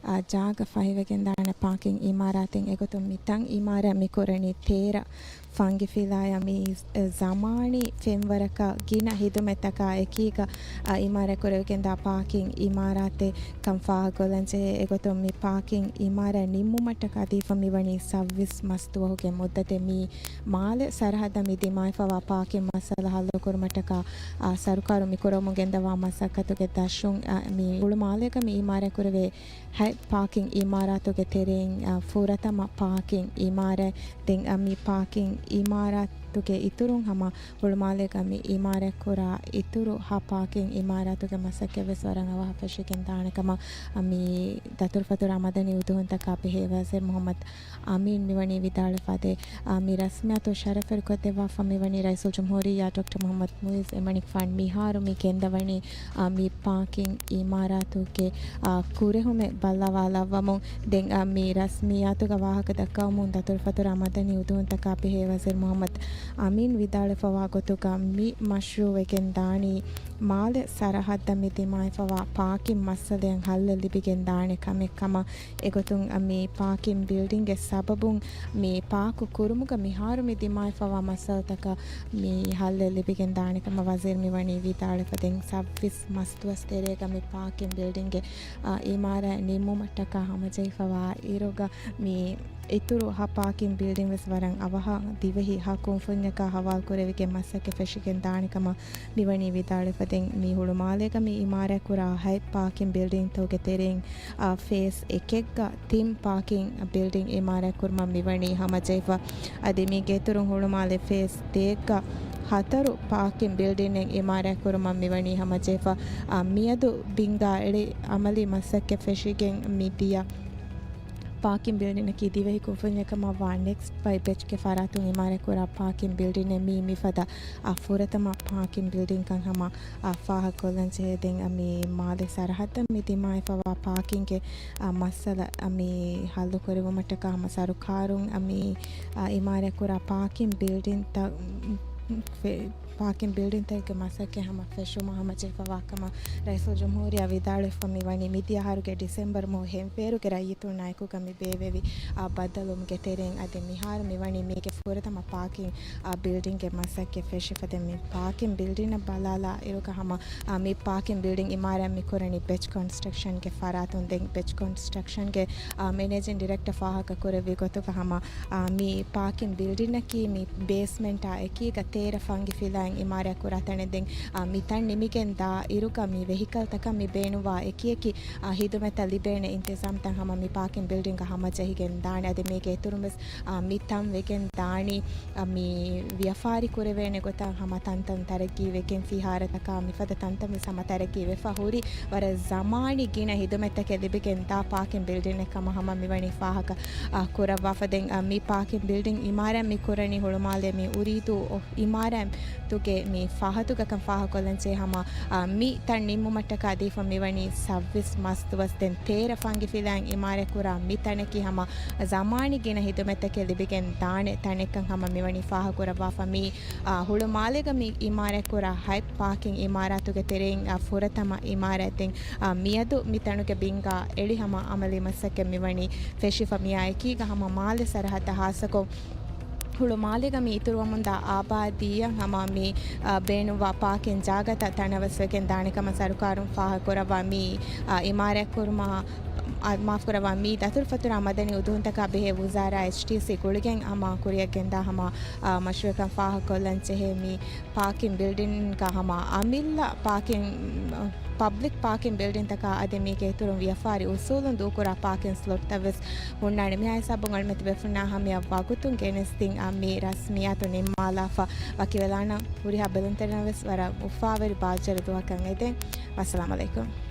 އަ، ޖާގަ ފަހިވެގެންދާނެ ޕާކިން އިމާރާތެއް. އެގޮތުން މި ތަން އިމާރާތް މި ކުރަނީ ތޭރަ ފަންގިފިލާޔާ މި، އެ، ޒަމާނީ ފެންވަރަކަށް ގިނަ ހިދުމަތްތަކާ އެކީގަ، އަ، އިމާރާތް ކުރެވިގެންދާ ޕާކިން އިމާރާތެއް ކަން ފާހަގަކޮށްލަންޖެހޭ. އެގޮތުން މި ޕާކިން އިމާރާތް ނިންމުމަށްޓަކާ ދީފަ މިވަނީ ސައްވީސް މަސްދުވަހުގެ މުއްދަތެއް. މި މާލެ ސަރަހައްދަށް މި ދިމާވެފަވާ ޕާކިން މައްސަލަ ހައްލުކުރުމަށްޓަކާ، އާ، ސަރުކާރު މި ކުރަމުން ގެންދަވާ މަސައްކަތުގެ ދަށުން، އާ، މި ހުޅުމާލޭގަ މި އިމާރާތް ކުރެވޭ ހަތް ޕާކިން އިމާރާތުގެ ތެރެއިން، އާ، ފުރަތަމަ ޕާކިން އިމާރާތް. ދެން، އާ، މި ޕާކިން އިމާރާތް އިމާރާތުގެ އިތުރުން ހަމަ ހުޅުމާލޭގަ މި އިމާރާތްކުރާ އިތުރު ހަ ޕާކިން އިމާރާތުގެ މަސައްކަތްވެސް ވަރަށް އަވަހަށް ފެށިގެން ދާނެ ކަމަށް މި ދަތުރުފަތުރާ މަދަނީ އުދުހުންތަކާ ބެހޭ ވަޒީރު މުހައްމަދު އަމީން މިވަނީ ވިދާޅުވެފަ ދޭ. އާ، މި ރަސްމިއްޔާތު ޝަރަފުވެރިކޮށްދެއްވާފަ މިވަނީ ރައީސުލްޖުމްހޫރިއްޔާ ޑޮކްޓަރ މުހައްމަދު މުއިއްޒު އެމަނިކުފާނު މިހާރު މި ގެންދަވަނީ، އާ، މި ޕާކިން އިމާރާތުގެ، އާ، ކުރެހުމެއް ބައްލަވާލައްވަމުން. ދެން، އާ، މި ރަސްމިއްޔާތުގަ ވާހަކަ ދައްކަވަމުން ދަތުރުފަތުރާ މަދަނީ އުދުހުންތަކާ ބެހޭ ވަޒީރު މުހައްމަދު އަމީން ވިދާޅުވެފަވާ ގޮތުގަ މި މަޝްރޫއު ވެގެން ދާނީ މާލެ ސަރަހައްދަށް މި ދިމާވެފަވާ ޕާކިން މައްސަލައަށް ހައްލެއް ލިބިގެން ދާނެ ކަމެއް ކަމަށް. އެގޮތުން މި ޕާކިން ބިލްޑިންގެ ސަބަބުން މި ޕާކު ކުރުމުގަ މިހާރު މި ދިމާވެފަވާ މައްސަލަތަކަށް މި ހައްލެއް ލިބިގެން ދާނެ ކަމަށް ވަޒީރު މިވަނީ ވިދާޅުވެފަ ދެން ސައްބީސް މަސްދުވަސް ތެރޭގަ މި ޕާކިން ބިލްޑިންގެ، އާ، އިމާރާތް ނިންމުމަށްޓަކާ ހަމަޖެހިފަވާ އިރުގަ މި އިތުރު ހަ ޕާކިން ބިލްޑިން ވެސް ވަރަށް އަވަހަށް ދިވެހި ހަ ކުންފުންޏަކާ ހަވާލު ކުރެވިގެން މަސައްކަތް ފެށިގެން ދާނެ ކަމަށް މިވަނީ ވިދާޅުވެފަ ދެން މި ހުޅުމާލޭގަ މި އިމާރާތް ކުރާ ހަތް ޕާކިން ބިލްޑިންތަކުގެ ތެރެއިން، އާ، ފޭސް އެކެއްގަ ތިން ޕާކިން ބިލްޑިން އިމާރާތް ކުރުމަށް މިވަނީ ހަމަޖެހިފަ. އަދި މީގެ އިތުރުން ހުޅުމާލެ ފޭސް ދޭއްގަ ހަތަރު ޕާކިން ބިލްޑިންއެއް އިމާރާތް ކުރުމަށް މިވަނީ ހަމަޖެހިފަ. އާ، މިއަދު ބިންގާ އެޅި އަމަލީ މަސައްކަތް ފެށިގެން މިދިޔަ ޕާކިން ބިލްޑިންއަކީ ދިވެހި ކުންފުންޏެއް ކަމަށްވާ ނެކްސްޓް ބައި ބެޗްގެ ފަރާތުން އިމާރާތް ކުރާ ޕާކިން ބިލްޑިންއެއް. މީ މިފަދަ، އާ، ފުރަތަމަ ޕާކިން ބިލްޑިންކަން ހަމަ، އާ، ފާހަގަކޮށްލަން ޖެހޭ. ދެން، އާ، މި މާލެ ސަރަހައްދަށް މި ދިމާވެފަވާ ޕާކިންގެ، އާ، މައްސަލަ، އާ، މި ހައްލު ކުރެވުމަށްޓަކާ ހަމަ ސަރުކާރުން، އާ، މި، އާ، އިމާރާތް ކުރާ ޕާކިން ބިލްޑިންތައް، ފެ-، ޕާކިން ބިލްޑިންތަކުގެ މަސައްކަތް ހަމަ ފެށުމަށް ހަމަޖެހިފަވާ ކަމަށް ރައީސުލްޖުމްހޫރިއްޔާ ވިދާޅުވެފަ މިވަނީ މިދިޔަ އަހަރުގެ ޑިސެމްބަރު މަހު ހެންފޭރުގެ ރައްޔިތުންނާ އެކުގަ މި ބޭއްވެވި، އާ، ބައްދަލުވުމުގެ ތެރެއިން. އަދި މިހާރު މިވަނީ މީގެ ފުރަތަމަ ޕާކިން، އާ، ބިލްޑިންގެ މަސައްކަތް ފެށިފަ ދެން މި ޕާކިން ބިލްޑިންއަށް ބަލާލާ އިރުގަ ހަމަ، އާ، މި ޕާކިން ބިލްޑިން އިމާރާތް މި ކުރަނީ ބެޗް ކޮންސްޓްރަކްޝަންގެ ފަރާތުން. ދެން ބެޗް ކޮންސްޓްރަކްޝަންގެ، އާ، މެނޭޖިން ޑިރެކްޓަ ފާހަގަ ކުރެއްވި ގޮތުގަ ހަމަ، އާ، މި ޕާކިން ބިލްޑިންއަކީ މި ބޭސްމެންޓާ އެކީގަ ތޭރަ ފަންގި ފިލާއިން އިމާރާތް ކުރާ ތަނެއް. ދެން، އާ، މި ތަން ނިމިގެން ދާ އިރުގަ މި ވެހިކަލްތަކަށް މި ބޭނުންވާ އެކިއެކި، އާ، ހިދުމަތްތައް ލިބޭނެ އިންތިޒާމްތައް ހަމަ މި ޕާކިން ބިލްޑިންގަ ހަމަޖެހިގެން ދާނެ. އަދި މީގެ އިތުރުން ވެސް، އާ، މި ތަން ވެގެން ދާނީ، އާ، މި ވިޔަފާރި ކުރެވޭނެ ގޮތަށް ހަމަ ތަންތަން ތަރައްގީ ވެގެން ފިހާރަތަކާ މިފަދަ ތަންތަން ވެސް ހަމަ ތަރައްގީ ވެފަ ހުރި ވަރަށް ޒަމާނީ ގިނަ ހިދުމަތްތަކެއް ލިބިގެން ދާ ޕާކިން ބިލްޑިންއެއް ކަމަށް ހަމަ މިވަނީ ފާހަގަ، އާ، ކުރައްވާފަ. ދެން، އާ، މި ޕާކިން ބިލްޑިން އިމާރާތް މި ކުރަނީ ހުޅުމާލޭ މި އުރީދޫ އޮ-، އިމާރާތް ތުގެ މި ފަހަތުގަކަން ފާހަގަކޮށްލަންޖެހޭ ހަމަ، އާ، މި ތަން ނިންމުމަށްޓަކާ ދީފަ މިވަނީ ސައްބީސް މަސްދުވަސް. ދެން ތޭރަ ފަންގި ފިލާއިން އިމާރާތް ކުރާ މި ތަނަކީ ހަމަ ޒަމާނީ ގިނަ ހިދުމަތްތަކެއް ލިބިގެން ދާނެ ތަނެއްކަން ހަމަ މިވަނީ ފާހަގަކުރައްވާފަ. މި، އާ، ހުޅުމާލޭގަ މި އިމާރާތް ކުރާ ހަތް ޕާކިން އިމާރާތުގެ ތެރެއިން، އާ، ފުރަތަމަ އިމާރާތް. ދެން، އާ، މިއަދު މި ތަނުގެ ބިންގާ އެޅި ހަމަ އަމަލީ މަސައްކަތް މިވަނީ ފެށިފަ. މިއާ އެކީގަ ހަމަ މާލެ ސަރަހައްދަށް ހާއްސަކޮށް ހުޅުމާލޭގަ މި އިތުރުވަމުންދާ އާބާދީއަށް ހަމަ މި، އާ، ބޭނުންވާ ޕާކިން ޖާގަތައް ތަނަވަސްވެގެން ދާނެ ކަމަށް ސަރުކާރުން ފާހަގަކުރައްވާ. މި، އާ، އިމާރާތް ކުރުމަށް، އާ، މާފުކުރައްވާ، މި ދަތުރުފަތުރާ މަދަނީ އުދުހުންތަކާ ބެހޭ ވުޒާރާ އެޗްޑީސީ ގުޅިގެން ހަމަ ކުރިއަށް ގެންދާ ހަމަ، އާ، މަޝްރޫއަކަށް ފާހަގަކޮށްލަން ޖެހޭ. މި ޕާކިން ބިލްޑިންގަ ހަމަ އަމިއްލަ ޕާކިން، ޕަބްލިކް ޕާކިން ބިލްޑިންތަކާ އަދި މީގެ އިތުރުން ވިޔަފާރި އުސޫލުން ދޫކުރާ ޕާކިން ސްލޮޓްތައް ވެސް ހުންނާނެ. މިހާ ހިސާބުން އަޅުމެތި ބޭފުޅުންނާ ހަމަޔަށް ވަގުތުން ގެނެސްދިން އަ، މި ރަސްމިއްޔާތު ނިންމާލާފަ. ވަކިވެލާނަން. ހުރިހާ ބެލުންތެރިންނަށް ވެސް ވަރަށް އުފާވެރި ބާއްޖަވެރި ދުވަހަކަށް އެދެން. ވައްސަލާމް އަލައިކުމް.